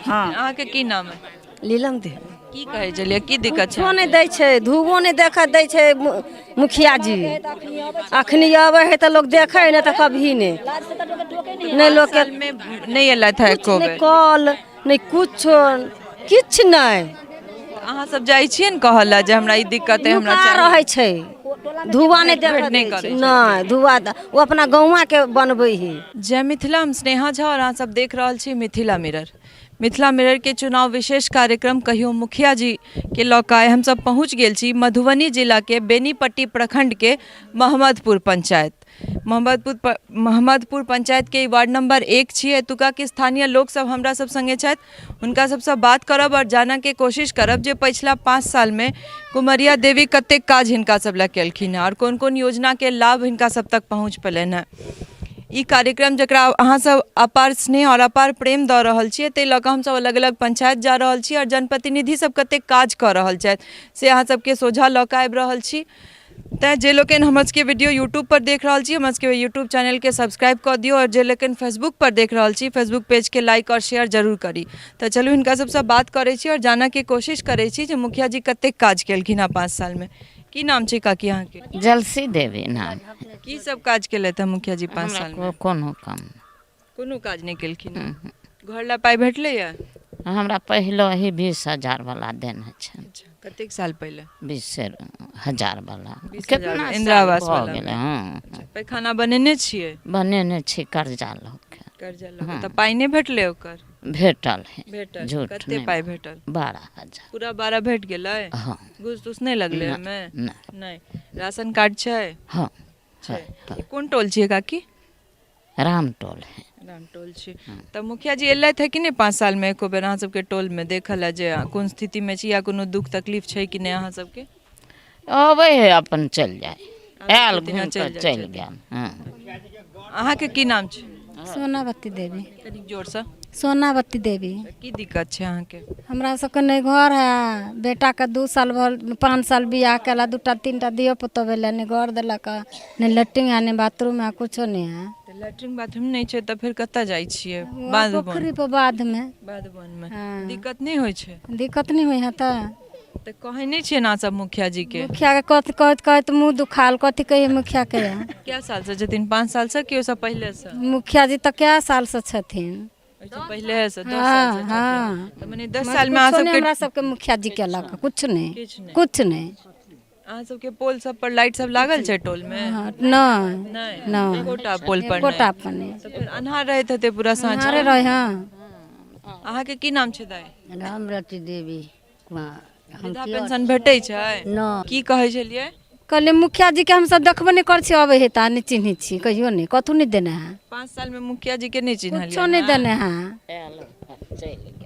हँ। अहाँके की नाम है? नीलम देवी। की कहै छलियै, की दिक्कत छै? कुछो नहि दै छै, धूबो नहि देखऽ दै छै मुखिया जी। अखनी अबै है तऽ लोक देखै नहि तऽ कभी नहि। नहि लोकके सालमे नहि एलथि है एको नहि बेर। कल नहि कुछो, किछु नहि। अहाँ सब जाइ छियै ने कहऽ लए जे हमरा ई दिक्कत है, हमरा नुका चाही? रहै छै, धुआँ नहि देखऽ भेंट नहि दै करै छै। छै। नहि, धुआँ ओ अपना गौआँके बनबै है। जय मिथिला, हम स्नेहा झा और अहाँ सब देख रहल छी मिथिला मिरर। मिथिला मिरर के चुनाव विशेष कार्यक्रम कहियो मुखिया जी के लऽ कऽ आइ हमसब पहुँच गेल छी मधुबनी जिला के बेनीपट्टी प्रखंड के मोहम्मदपुर पंचायत। मोहम्मदपुर पंचायत के ई वार्ड नंबर 1 छियै। एतुका के स्थानीय लोक सब हमरा सब संगे छथि, हुनका सबसँ बात करब और जानऽ के कोशिश करब जे पछिला 5 साल में कुमरिया देवी कतेक काज हिनका सब लए केलखिन हँ और कोन कोन योजना के लाभ हिनका सब तक पहुँच पेलनि हँ। ई कार्यक्रम जकरा अहाँ सब अपार स्नेह और अपार प्रेम दऽ रहल छियै, ताहि लऽ कऽ हमसब अलग अलग पंचायत जा रहल छी और जनप्रतिनिधि सब कतेक काज कऽ रहल छथि से अहाँ सबके सोझा लऽ कऽ आबि रहल छी। तैँ जे लोकनि हमर सबके वीडियो यूट्यूबपर देख रहल छी, हमर सबके यूट्यूब चैनलके सब्सक्राइब कऽ दियौ आओर जे लोकनि फेसबुकपर देख रहल छी, फेसबुक पेजके लाइक आओर शेयर जरूर करी। तऽ चलू हिनका सबसँ बात करै छी आओर जानऽके कोशिश करै छी जे मुखिया जी कतेक काज केलखिन हँ 5 सालमे। की नाम छै काकी अहाँके? जलसी देवी नाम। की सब काज केलथि हँ मुखिया जी 5 हमरा सालमे? कोनो काम नहि। कोनो काज नहि केलखिन हँ। घर लए पाइ भेटलैए? हमरा पहिले ही 20,000 वाला देने छनि। अच्छा, कतेक साल पहिले? 20,000 वाला। 20,000 केतना इंदिरा साल आवास भऽ वाला। गेलै? हँ। अच्छा, पैखाना बनेने छियै? बनेने छी कर्जा लऽ के। कर्जा लऽ के, तऽ पाइ नहि भेटलै ओकर? भेटल है। भेटल। झूठ कते नहि। पाइ भेटल? 12,000। पूरा 12 भेट गेलै? हँ। घूस तूस नहि लगलै ओहिमे? नहि। नहि। राशन कार्ड छै? हँ। छै। हँ। ई कोन टोल छियै काकी? राम टोल है। राम टोल छी। तऽ मुखिया जी एलथि है कि नहि 5 सालमे एको बेर अहाँ सबके टोलमे देखऽ लए जे कोन स्थितिमे छी या कोनो दुःख तकलीफ छै कि नहि अहाँ सबके? अबै है, अपन चलि जाइ, आयल छथिन आ घुमि चलि कऽ जाइ चलि छथिन। गेल। हँ। अहाँके की नाम छै? सोनावती देवी। कनिक जोरसँ। सोनावती देवी। की दिक्कत छै अहाँके? हमरा सबके नहि घर है, बेटाके 2 साल भऽ 5 साल बियाह केला, 2टा 3टा धियो पुतो भेलै, नहि घर देलक, नहि लैट्रिन है, नहि बाथरूम है, कुछो नहि है। तऽ लैट्रिन बाथरूम नहि छै तऽ फेर कतऽ जाइ छियै? बाध बन? पोखरी पर, बाधमे। बाध बनमे। हँ। दिक्कत नहि होइ छै? दिक्कत नहि होइ है तऽ। तऽ कहै नहि छियै ने अहाँ सब मुखिया जी के? मुखिया के कहैत कहैत कहैत मुँह दुखाल, कथी कहियै मुखिया के? कै साल से छथिन? 5 साल से कि ओहिसँ पहिले से? मुखिया जी तऽ कै साल से छथिन। ओहिसँ पहिले से 10 साल से हँ छथिन। हँ। तऽ मने 10 साल मे अहाँ कुछो नहि सबके हमरा सबके मुखिया जी केलक, कुछ नहि। किछु नहि। कुछ नहि। अहाँ सबके पोल सब पर लाइट सब लागल छै टोल मे? हँ, नहि। नहि। नहि। एकोटा पोल पर एकोटा नहि। पर नहि। तऽ फेर अन्हार रहैत हेतै पूरा साँझ। अन्हारे रहै। हँ। अहाँके की नाम छै दाइ? रामरति देवी। हम वृद्धा पेंशन भेटै छै? नहि। की कहै छलियै? कहलियै मुखिया जी के हमसब देखबो नहि करै छियै, अबै है तऽ नहि चिन्है छियै, कहियो नहि, कथू नहि देने है। 5 साल मे मुखिया जी के नहि चिन्हलियै? कुछो नहि देने है।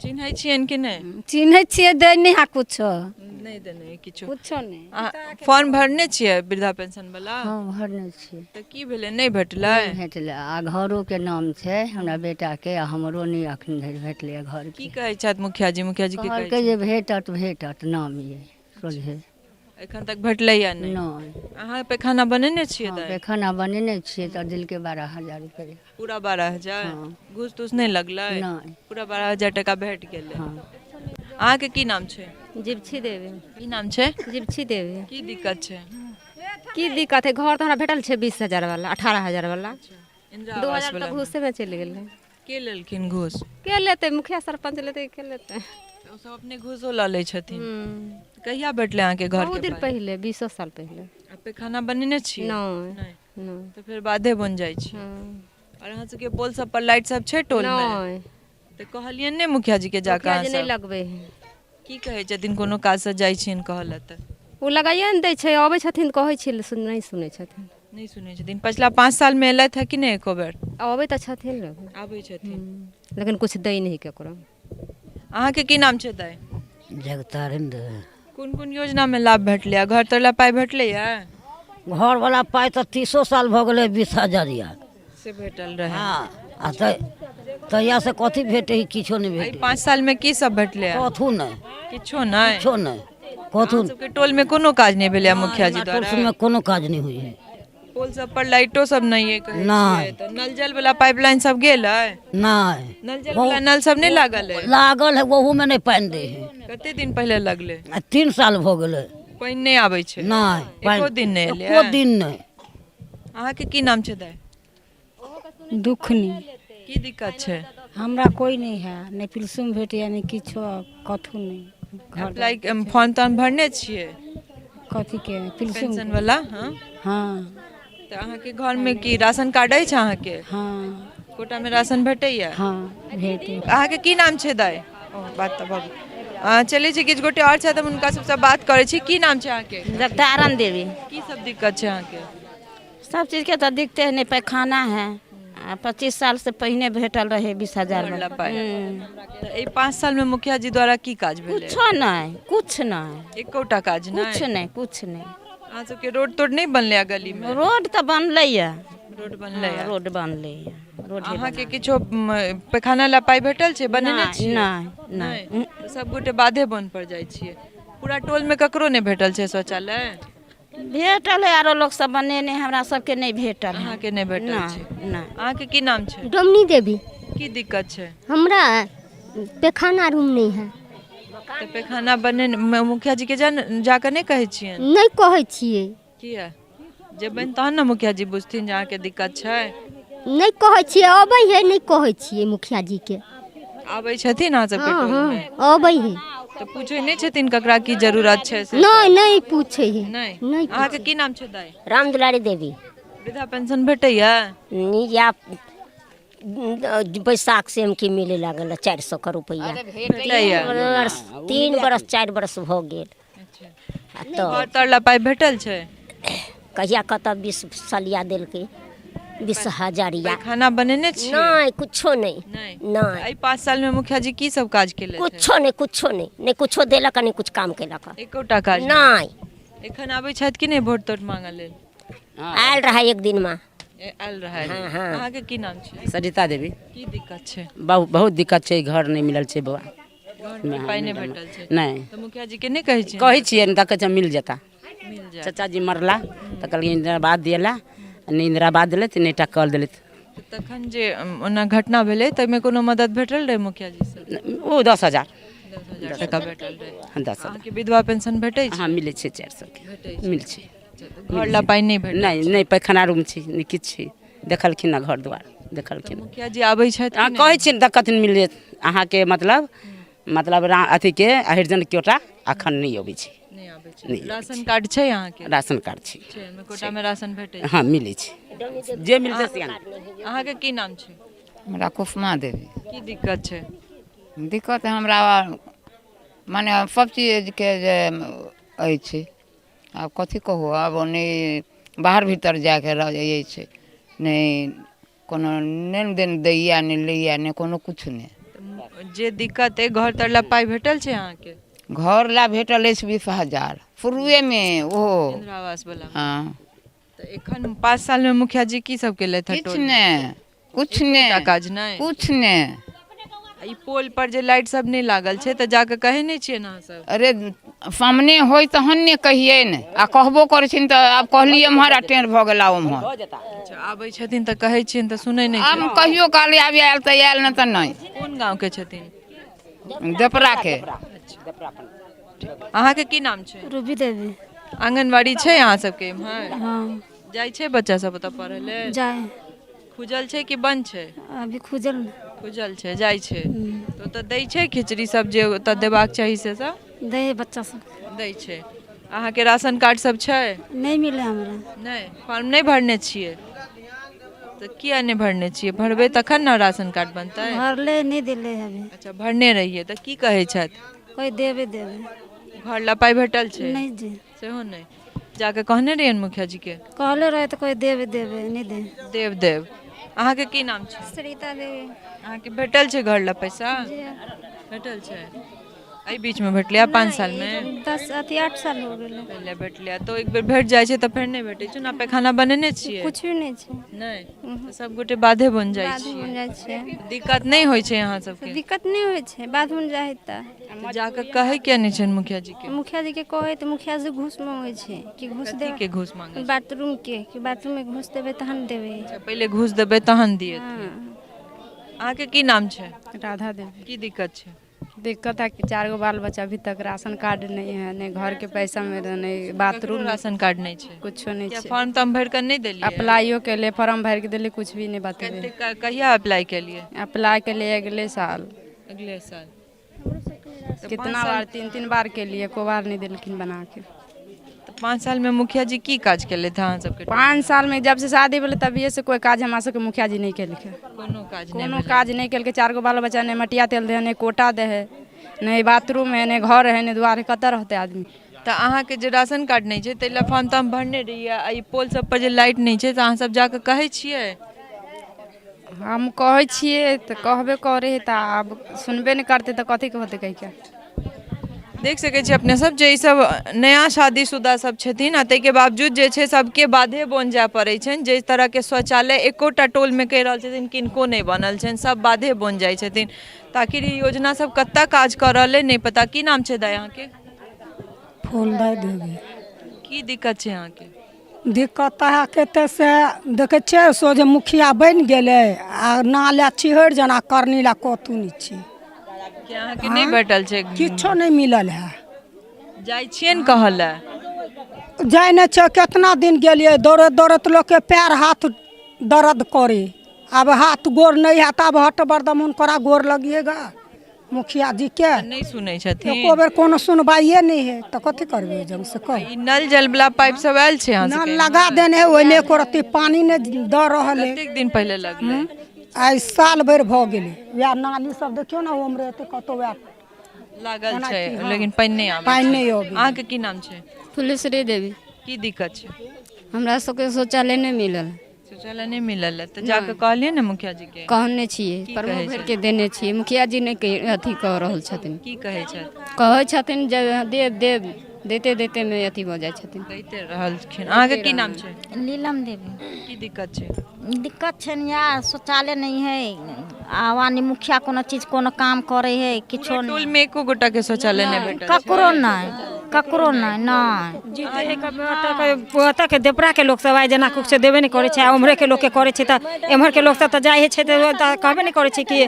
चिन्है छियनि कि नहि? चिन्है छियै, दै नहि है कुछो। नहि देने किछो। कुछो नहि। अहाँ फॉर्म भरने छियै वृद्धा पेंशन वाला? हँ, भरने छियै। तऽ की भेलै, नहि भेटलै? नहि भेटलै। आ घरोके नाम छै हमरा बेटाके, आ हमरो नहि एखन धरि भेटलै घर। की कहै छथि मुखिया जी? मुखिया जी की कहै? कहलकै जे भेटत, भेटत, नाम ये सोझे। एखन तक भेटलै या नहि? नहि। अहाँ पैखाना बनेने छियै? हँ, दाइ पैखाना बनेने छियै तऽ देलकै 12,000 रुपैआ। पूरा 12,000? हँ। घूस तूस नहि लगलै? नहि। पूरा 12,000 टका भेट गेलै? हँ। अहाँके की नाम छै? जीवछी देवी। की नाम छै? जीवछी देवी। की दिक्कत छै? की दिक्कत है, घर तऽ हमरा भेटल छै 20,000 वाला, 18,000 वाला। इंदिरा दू आवास हजार वाला तऽ घूसेमे चलि गेलै। के लेलखिन घूस? के लेतै, मुखिया सरपञ्च लेतै, के लेतै? ओ सब अपने घूसो लऽ लै छथिन। कहिया भेटलै अहाँके घर बहुत के दिन पाइ? पहिले, 20 साल पहिले। आ पैखाना बनेने छियै? नहि। नहि। नहि। तऽ फेर बाधे बन जाइ छी। और अहाँ सबके पोल सब पर लाइट सब छै टोल मे? नहि। तऽ कहलियनि ने मुखिया जी के जाकऽ मुखिया अहाँ जी नहि सब? लगबै है। की कहै छथिन कोनो काजसँ जाइ छियनि कहऽ लए तऽ? ओ लगाइए ने दै छै, अबै छथिन कहै छियै, नहि सुनै छथिन। नहि सुनै छथिन। पछिला 5 सालमे एलथि हँ कि नहि एको बेर? अबै तऽ छथिन लोक। आबै छथिन। लेकिन किछु दै नहि ककरो। अहाँके की नाम छै दाइ? जगतारिन देवी। कोन कोन योजनामे लाभ भेटलै? आ घर तर लए पाइ भेटलैए? घरवला पाइ तऽ 30 साल भऽ गेलै, 20,000 से भेटल रहै। हँ, आ तऽ तहियासँ कथी भेटै है? किछो नहि एहि भेटै। 5 सालमे की सब भेटलै? कथू नहि। किछो नहि? किछो नहि, कथू। अहाँ सबके टोलमे कोनो काज नहि भेलै मुखिया जी हमरा द्वारा? टोलमे कोनो काज नहि होइ है। पोल सब पर लाइटो सब नहि अइ कहै नहि। छियै। तऽ नल जल वाला पाइपलाइन सब गेल अइ? नहि। नल जल वाला नल सब नहि लागल अइ? लागल है, ओहूमे नहि पानि दै है। कते दिन पहिले लगलै? आ 3 साल भऽ गेलै। पानि नहि आबै छै? नहि। एको दिन नहि एलै? एको दिन नहि। अहाँके की नाम छै दाइ? दुखनी। की दिक्कत छै? हमरा कोइ नहि है, नहि पिलसुम भेटैए, नहि किछो, कथू नहि। घर अप्लाई फॉर्म तॉर्म भरने छियै? कथीके? पिलसुम पेंशन वाला? हँ। हँ। तऽ अहाँके घरमे की राशन कार्ड अछि अहाँके? हँ। कोटामे राशन भेटैया? हँ, भेटै। अहाँके की नाम छै दाइ? ओ बात तऽ भऽ गेल। चलै छी, किछु गोटे आओर छथि, हम हुनका सबसँ बात करै छी। की नाम छै अहाँके? जगतारण देवी। की सब दिक्कत छै अहाँके? सब चीजके तऽ दिक्कते है, नहि पैखाना है। आ 25 साल से पहिने भेटल रहे 20,000 घर पाइ। तऽ एहि 5 सालमे मुखिया जी द्वारा की काज भेलै? कुछो नहि, कुछ नहि, एकोटा काज नहि? कुछ नहि, कुछ नहि। अहाँ सबके रोड तोड नहि बनलै आ गलीमे? रोड तऽ बनलैया। रोड बनलै? रोड बनलैया। रोड अहाँके किछो पैखाना ला पाइ भेटल छै? बनेने छियै? नहि, नहि। सब गोटे बाधे बन पर जाइ छियै। पूरा टोलमे ककरो नहि भेटल छै शौचालय? भेटल है, आरो लोक सब बनेने, हमरा सबके नहि भेटल। अहाँके नहि भेटल छै? नहि। अहाँके की नाम छै? डोमनी देवी। की दिक्कत छै? हमरा पैखाना रूम नहि है। तऽ पैखाना बने मुखिया जी के जाकऽ नहि कहै छियनि? नहि कहै छियै। किया? जेबनि तहन ने मुखिया जी बुझथिन जे अहाँके दिक्कत छै। नहि कहै छियै, अबै है, नहि कहै छियै मुखिया जी के। आबै छथिन अहाँ सबके टोलमे? अबै है। तऽ पूछै नहि छथिन ककरा की जरूरत छै? नहि, नहि पूछै है। नहि। अहाँके की नाम छै दाइ? राम दुलारी देवी। वृद्धा पेंशन भेटैया? या बैसाख से हम की मिले लागल 400 के रुपैआ। भेटैया? 3 बरस 4 बरस भऽ गेल। घर तर ला पाइ भेटल छै? कहिया कतऽ 20 सलिया देलकै, 20,000। खाना बनेने छी? नहि, कुछो नहि। नहि। एहि 5 सालमे मुखिया जी की सब काज केलथि? कुछो नहि, कुछो नहि, नहि कुछो देलक, नहि कुछ काम केलक। एकोटा काज नहि। एखन आबै छथि कि नहि वोट तोट मांगऽ लेल? आयल रहै एक दिनमे। आयल रहै। अहाँके की नाम छै? सरिता देवी। की दिक्कत छै? बहुत दिक्कत छै, घर नहि मिलल छै बौआ। पाइ नहि भेटल छै? नहि। तऽ मुखिया जी के नहि कहै छियै? कहै छियै तऽ कहै छै मिल जेता। चाचा जी मरला तऽ कहलखिन इंदिरा आवास दियला, नहि इंदिरा आवास देलथि, नहि कल देलथि। तखन जे ओना घटना भेलै ताहिमे कोनो मदद भेटल रहै मुखिया जी से? ओ 10,000 टका भेटल रहै। 10,000। अहाँके विधवा पेंशन भेटै छै? हँ, मिलै छै, 400 के मिल छै। घर ला पाइ नहि भेटल? नहि, नहि पैखाना रूम छै, नहि किछु छै। देखलखिन ने घर दुआर देखलखिन। मुखिया जी आबै छथि? हँ, कहै छियनि तऽ कथिन मिल जायत अहाँके, मतलब अथीके हरिजन क्योटा अखन नहि अबै छै। राशन कार्ड छै अहाँके? राशन कार्ड छै। कोटामे राशन भेटै? हँ, मिलै छै, जे मिलतै से। अहाँके की नाम छै? हमरा कुसुमा देवी। की दिक्कत छै? दिक्कत हमरा मने सब चीजके जे अछि, आब कथी कहू, आब नहि बाहर भीतर जाइके अछि, नहि कोनो लेन देन दैया, नहि लैया, नहि कोनो किछु नहि। जे दिक्कत अइ, घर तर ला पाइ भेटल छै अहाँके? घर ला भेटल अछि 20,000 शुरुएमे, ओहो इंदिरा आवास वाला। हँ। तऽ एखन 5 सालमे मुखिया जी की सब केलथि? किछु नहि, कुछ नहि, काज नहि, कुछ नहि। ई पोल पर जे लाइट सब नहि लागल छै तऽ जाकऽ कहै नहि छियै अहाँ सब? अरे सामने होय तहन ने कहियै ने, आ कहबो करै छियनि तऽ आब कहलियै एम्हर आ टेढ़ भऽ गेला ओम्हर। अच्छा, आबै छथिन तऽ कहै छियनि तऽ सुनै नहि? आब कहियो काल आबि आयल तऽ आयल, नहि तऽ नहि। कोन गाँवके छथिन? देपराके। अहाँके की नाम छै? रूबी देवी। आंगनबाड़ी छै अहाँ सबके एम्हर? हँ। जाइ छै बच्चा सब ओतऽ पढ़ै लेल? जाइ। खुजल छै कि बंद छै? अभी खुजल। खुजल छै, जाइ छै तऽ ओतऽ दै छै खिचड़ी सब जे ओतऽ देबाक चाही से सब? दै है बच्चा सब। दै छै। अहाँके राशन कार्ड सब छै? नहि मिले हमरा। नहि, फॉर्म नहि भरने छियै? तऽ किया नहि भरने छियै? भरबै तखन ने राशन कार्ड बनतै। भरले, नहि दिले अभी। अच्छा, भरने रहियै तऽ की कहै छथि? कोइ देबे देबे। घर ला पाइ भेटल छै? नहि जी। सेहो नहि? जाकऽ कहने रहियनि मुखिया जी के? कहले रहे तऽ कोइ देबे देबे, नहि दे। देव देव। अहाँके की नाम छै? सरिता देवी। अहाँके भेटल छै घर ला पैसा? भेटल छै। एहि बीचमे भेटलै 5 सालमे? 10 अथी 8 साल हो गेलै। पहिले भेटलै तऽ एक बेर भेट जाइ छै तऽ फेर नहि भेटै छै ने। पैखाना बनेने छियै? कुछ भी नहि छै। नहि, तऽ सब गोटे बाधे बन जाइ बाध बन छियै? जाइ छियै। दिक्कत नहि होइ छै अहाँ सबके? दिक्कत नहि होइ छै, बाध बन जाइ हइ तऽ। जाकऽ कहै किया नहि छनि मुखिया जी के? मुखिया जी के कहै तऽ मुखिया जी घूस मांगै छै कि घूस कथी देबै के घूस मांगै छै? बाथरूम के, कि बाथरूम मे घूस देबै तहन देबै। अच्छा, पहिले घूस देबै तहन दिएथिन। अहाँके की नाम छै? राधा देवी। की दिक्कत छै? दिक्कत है कि 4 गो बाल बच्चा, अभी तक राशन कार्ड नहीं है, नहीं घर के पैसा मिले, नहीं बाथरूम। ककरो राशन कार्ड नहि छै? कुछो नहीं किया छै। फॉर्म तम भरि कऽ नहि देलियै? अप्लाइयो के लिए फॉर्म भर के देली, कुछ भी नहीं बतेबे। कते कहिया अप्लाई केलियै? अप्लाई के लिए अगले साल। अगले साल। कितना बार, 3-3 बार के लिए, एको बार नहीं देलखिन बना के। तऽ 5 सालमे मुखिया जी की काज केलथि अहाँ सबके? 5 साल में जब से शादी भेलै तभिए से कोई काज हमरा सबके मुखिया जी नहीं केलकै। कोनो काज नहि कोनो भेलै? काज नहि केलकै। 4 गो बाल बच्चा, नहि मटिया तेल दे है, नहि कोटा दे है, नहि बाथरूम है, नहि घर है, नहि दुआर है, कतऽ रहतै आदमी? तऽ अहाँके जे राशन कार्ड नहि छै ताहि लए फॉर्म तॉर्म भरने रहियै आ ई पोल सब पर जे लाइट नहि छै तऽ अहाँ सब जाकऽ कहै छियै? हम कहै छियै तऽ कहबे करै है, तऽ आब सुनबे नहि करतै तऽ कथीके होतै कहिके। देख सकै छी अपने सब जे ई सब नया शादीशुदा सब छथिन आ ताहिके बावजूद जे छै सबके बाधे बन जाय पड़ै छनि। जाहि तरहके शौचालय एकोटा टोलमे कहि रहल छथिन किनको नहि बनल छनि, सब बाधे बन जाइ छथिन। तऽ आखिर ई योजना सब कतऽ काज कऽ रहल अइ नहि पता। की नाम छै दाइ अहाँके? फूल दाइ देवी। की दिक्कत छै अहाँके? दिक्कत तऽ है कते से देखै छियै सोझे मुखिया बनि गेलै आ नाला चिहरि जेना करनी ला कतहु नहि छै। कि अहाँके नहि भेटल छै? किछो नहि मिलल है। जाइ छियै ने कहऽ लए? जाइ नहि छै, केतना दिन गेलियै दौड़ैत दौड़ैत लोकके पैर हाथ दर्द करे, आब हाथ गोर नहि हैत, आब हट बरदम हुनकरा गोर लगिएगा मुखिया जी के। नहि सुनै छथिन? एको बेर कोनो सुनवाइए नहि है तऽ कथी करबै जब से कहू। ई नल जल वाला पाइप सब आयल छै अहाँ नल सबके? लगा देने है, ओहिमे एको रत्ती पानि नहि दऽ रहल है। कतेक दिन पहिले लगलै? आइ साल भरि भऽ गेलै। वएह नाली सब देखियौ ने, ओम्हरे हेतै कतहु वएह लागल ओना छै की, हँ। लेकिन पानि नहि आबै पानि छै। नहि अबै। अहाँके की नाम छै? फुलेश्वरी देवी। की दिक्कत छै? हमरा सबके शौचालय नहि मिलल। शौचालय नहि मिलल है तऽ जाकऽ कहलियै ने मुखिया जी के? कहने छियै, की प्रमुख कहै भरि छथि? के देने छियै। मुखिया जी नहि अथी कऽ रहल छथिन। की कहै छथि? कहै छथिन जे देब देब, देते देते मे अथी भऽ जाइ छथिन। दैते रहलखिन। अहाँके की नाम छै? नीलम देवी। की दिक्कत छै? दिक्कत छै ने यार, शौचालय नहीं है आ वानी मुखिया कोनो चीज कोनो काम करे है किछो पूरा नहीं। टोल में एको गोटा के शौचालय नहि भेटल छै? ककरो नहि, ककरो नहि, नहि। जीते है ओतऽ के देवरा के लोक सब आइ जेना कुछ देबे नहि करै छै आ उम्हरे के लोकके करै छै, तऽ एम्हर के लोक सब तऽ जाइ छै तऽ कहबे नहि करै छै कि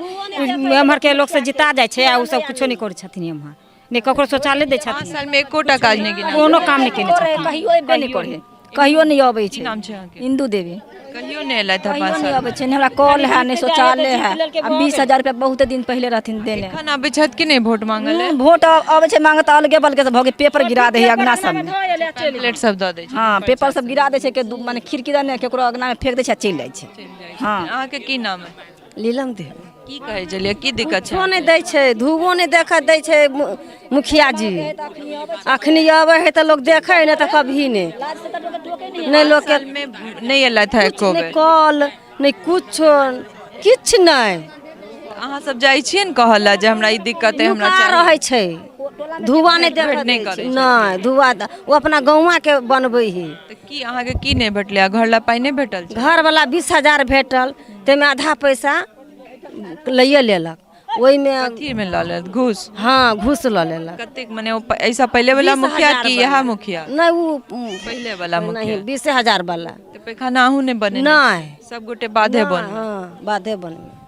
एम्हर के लोक सब जिता जाइ छै आ ओ सब कुछो नहि करै छथिन एम्हर, नहि ककरो शौचालय दै 5 छथिन। साल में एकोटा काज नहि केने? कोनो काम नहि केने छथिन। कहियो अयबे नहि करै, कहियो नहि अबै की छै। नाम छै अहाँके? इंदू देवी। कहियो नहि एलथि हँ कहियो 5 नहि साल? अबै छै, नहि हमरा कल है, नहि शौचालय है। आ 20,000 रुपया बहुत दिन पहिले रहथिन देने। एखन आबै छथि कि नहि वोट मांगऽ लए? वोट अबै छै मांगऽ तऽ अलगे बलगे से भऽ गेल, पेपर गिरा दै है अगना सबमे। पैम्पलेट सब दऽ दै छै? हँ, पेपर सब गिरा दै छै के मने खिड़की दने केकरो अगना मे फेंक दै छै आ चलि जाइ छै। हँ। अहाँके की नाम है? नीलम देवी। की कहै छलियै, की दिक्कत छै? कुछो नहि दै छै, धुओ नहि देखऽ दै छै मुखिया जी। अखनी अबै है तऽ लोक देखै नहि तऽ कभी नहि। नहि लोकके नहि एलथि हँ एको नहि बेर? कल नहि कुछो किछु नहि। अहाँ सब जाइ छियै ने कहऽ लए जे हमरा ई दिक्कत है, हमरा नुका चाही? रहै छै, धुआँ नहि देखऽ भेट नहि दै छै। करै छै। नहि धुआँ ओ अपना गौआँ के बनबै है। तऽ की अहाँके की नहि भेटलै? आ घर लए पाइ नहि भेटल छै? घरवला 20,000 भेटल, ताहिमे आधा पैसा लैए लेलक। ओहिमे कथी मे लऽ लेलक? घूस? हँ, घूस लऽ लेलक। कतेक मने ओ ऐसा पहिले वाला मुखिया 20,000 कि इएह वाला। मुखिया? नहि, ओ पहिले वाला मुखिया। नहीं, 20,000 वाला। तऽ पैखाना अहूँ नहि बनेने? नहि। सब गोटे बाधे बन? हँ, बाधे बनबै।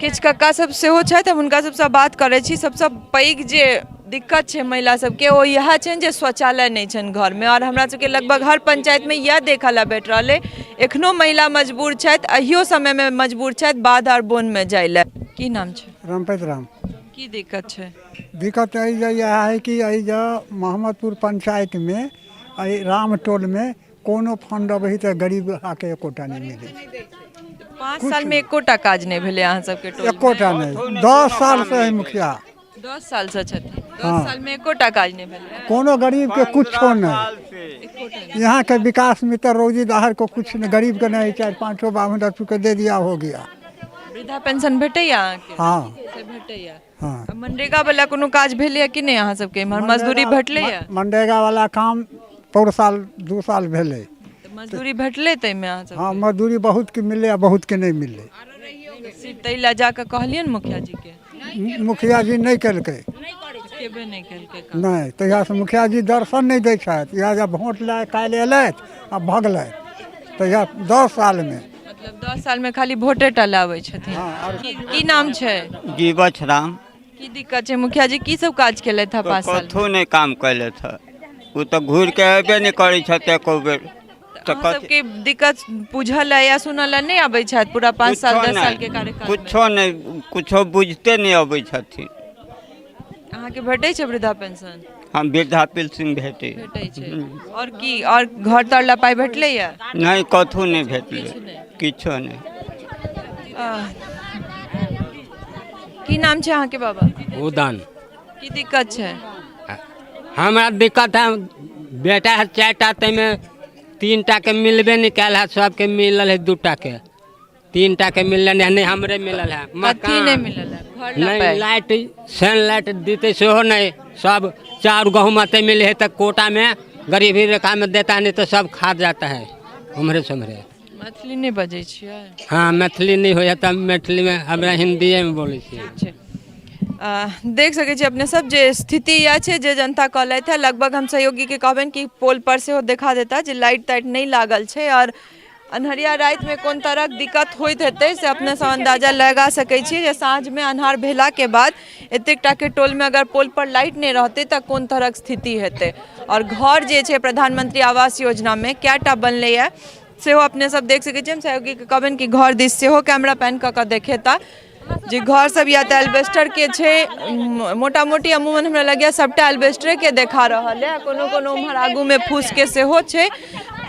किछु कक्का सब सेहो छथि, हम हुनका सबसँ बात करै छी। सबसँ पैघ जे दिक्कत छै महिला सबके ओ इएह छनि जे शौचालय नहि छनि घरमे, आओर हमरा सबके लगभग हर पंचायतमे इएह देखऽ लए भेट रहल अइ। एखनो महिला मजबूर छथि, अहियो समयमे मजबूर छथि बाध आओर बोनमे जाइ लए। की नाम छै? रामपति राम। की दिक्कत छै? दिक्कत एहि जे इएह है कि एहि जे मोहम्मदपुर पंचायतमे एहि राम टोलमे कोनो फंड अबै है तऽ गरीब आके एकोटा नहि मिलै छै। 5 सालमे एकोटा काज नहि भेलै अहाँ सबके टोल? एकोटा नहि, 10 साल से है मुखिया। 10 साल से छथिन, 10 हाँ। साल में एकोटा काज नहीं भेलै? कोनो गरीब के कुछो नहीं। यहाँ के विकास में तो रोजी दाहर को कुछ नहीं, गरीब के नहीं, 4-5 बावन रुपये के दे दिया हो गया। वृद्धा पेंशन भेटैया अहाँके? हाँ। से भेटैया? हँ। मनरेगा वाला कोनो काज भेलैए कि नहि अहाँ सबके इम्हर? मजदूरी भेटलैए? मनरेगा वाला काम पौर साल 2 साल भेलै। तऽ मजदूरी भेटलै ताहिमे अहाँ सब? हँ, मजदूरी बहुत के मिललै आ बहुत के नहि मिललै। ताहि लए जाकऽ कहलियनि मुखिया जी के? मुखिया जी नहि केलकै। केबे नहि केलकै काम। नहि, तहियासँ मुखिया जी दर्शन नहि दै छथि। इएह जे वोट लए काल्हि एलथि आ भगलथि, तहिया 10 सालमे। मतलब 10 सालमे खाली वोटे टा लाबै छथिन। की नाम छै? जीवछ राम। की दिक्कत छै मुखिया जी? की सब काज केलथि हँ 5 साल? कथो नहि काम केलथि हँ, ओ तऽ घुरि के अयबे नहि करै छथि एको बेर। तऽ अहाँ सबके दिक्कत बुझल या सुनल नहि आबै छथि पूरा 5 साल 10 साल के कार्यकाल? कुछो नहि, कुछो बुझते नहि अबै छथिन। अहाँके भेटै छै वृद्धा पेंशन? हम वृद्धा पेंशन भेटै। भेटै छै। और की, और घर तर ला पाइ भेटलैया? नहि, कथो नहि भेटलै, किछो नहि। की नाम छै अहाँके बाबा? उदन। की दिक्कत छै? हमरा दिक्कत है, बेटा है 4 टा, ताहिमे 3 टा के मिलबे नहि कयल है, सबके मिलल है 2 टा के, 3 टा के मिलल है, नहि हमरे मिलल है। कथी नहि मिलल है? घर ला नहि पाइ? लाइट सेन लाइट देते सेहो नहि, सब चाउर गहूँम अते मिले है तऽ कोटामे गरीबी रेखामे देता नहीं तो सब खा जाता है उम्हरे से उम्हरे। मैथिली नहि बजै छियै? हँ, मैथिली नहि होइ है तऽ मैथिलीमे हमरा हिन्दीएमे बोलै छियै। देख सकै छी अपने सब जे स्थिति इएह छै जे जनता कहलथि है। लगभग हम सहयोगीके कहबनि कि पोल पर सेहो देखा देता जे लाइट ताइट नहि लागल छै और अन्हरिया रातिमे कोन तरहक दिक्कत होइत हेतै से अपने सब अन्दाजा लगा सकै छी जे साँझमे अन्हार भेलाके बाद एतेक टाके टोलमे अगर पोल पर लाइट नहि रहतै तऽ कोन तरहक स्थिति हेतै। और घर जे छै प्रधानमंत्री आवास योजनामे कएटा बनलैए सेहो अपने सब देख सकै छी। हम सहयोगीके कहबनि कि घर दिस सेहो कैमरा पैन कऽ कऽ देखेता जे घर सब या तऽ एल्बेस्टरके छै, मोटा मोटी अमूमन हमरा लगैए सबटा एल्बेस्टरेके देखा रहल है, कोनो कोनो उम्हर आगूमे फूसके सेहो छै।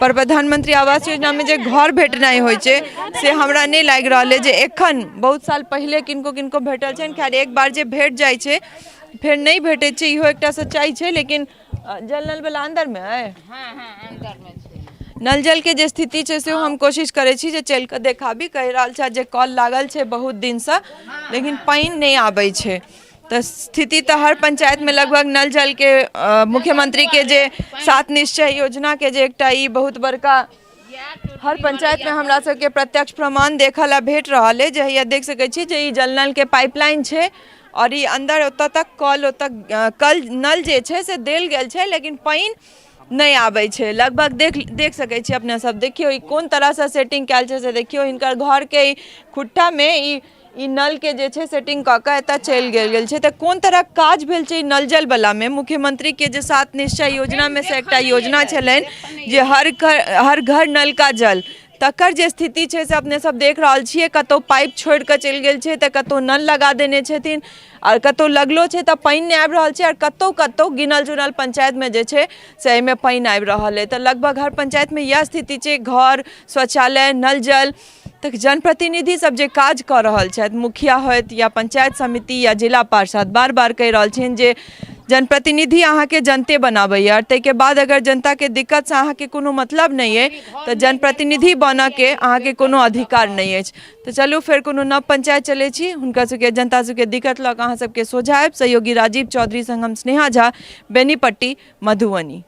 पर प्रधानमंत्री आवास योजनामे जे घर भेटनाइ होइ छै से हमरा नहि लागि रहल अइ जे एखन, बहुत साल पहिले किनको किनको भेटल छनि। खैर एक बार जे भेट जाइ छै फेर नहि भेटै छै, इहो एकटा सच्चाइ छै। लेकिन जल नल वला अन्दरमे अइ? नल जलके जे स्थिति छै सेहो हम कोशिश करै छी जे चलि कऽ देखाबी। कहि रहल छथि जे कल लागल छै बहुत दिनसँ लेकिन पानि नहि आबै छै। तऽ स्थिति तऽ हर पंचायतमे लगभग नल जलके मुख्यमंत्रीके जे सात निश्चय योजनाके जे एकटा ई बहुत बड़का हर पंचायतमे हमरा सबके प्रत्यक्ष प्रमाण देखऽ लए भेट रहल अइ जे हैया देख सकै छी जे ई जल नलके पाइपलाइन छै और ई अन्दर ओतऽ तक कल ओतऽ कल नल जे छै से देल गेल छै लेकिन पानि नहि आबै छै। लगभग देख सकै छी अपने सब, देखियौ ई कोन तरहसँ सेटिंग कयल छै से देखियौ। हिनकर घरके ई खुट्टामे ई नलके जे छै सेटिंग कऽ कऽ एतऽ चलि गेल छै। तऽ कोन तरहक काज भेल छै ई नल जल वलामे? मुख्यमंत्रीके जे सात निश्चय योजनामे से एकटा योजना छलनि जे हर घर नल का जल, तकर जे स्थिति छै से अपने सब देख रहल छियै। कतहु पाइप छोड़ि कऽ चलि गेल छै तऽ कतहु नल लगा देने छथिन, आओर कतहु लगलो छै तऽ पानि नहि आबि रहल छै, आओर कतहु कतहु गिनल चुनल पंचायतमे जे छै से एहिमे पानि आबि रहल अइ। तऽ लगभग हर पंचायतमे इएह स्थिति छै, घर, शौचालय, नल जल। तऽ जनप्रतिनिधि सब जे काज कऽ रहल छथि, मुखिया होथि या पंचायत समिति या जिला पार्षद, बार बार कहि रहल छियनि जे जनप्रतिनिधि अहाँके जनते बनाबैए, आओर ताहिके बाद अगर जनताके दिक्कतसँ अहाँके कोनो मतलब नहि अइ तऽ जनप्रतिनिधि बनऽके अहाँके कोनो अधिकार नहि अछि। तऽ चलू फेर कोनो नव पंचायत चलै छी, हुनका सबके जनता सबके दिक्कत लऽ कऽ अहाँ सबके सोझा आयब। सहयोगी राजीव चौधरी संग हम स्नेहा झा, बेनीपट्टी, मधुबनी।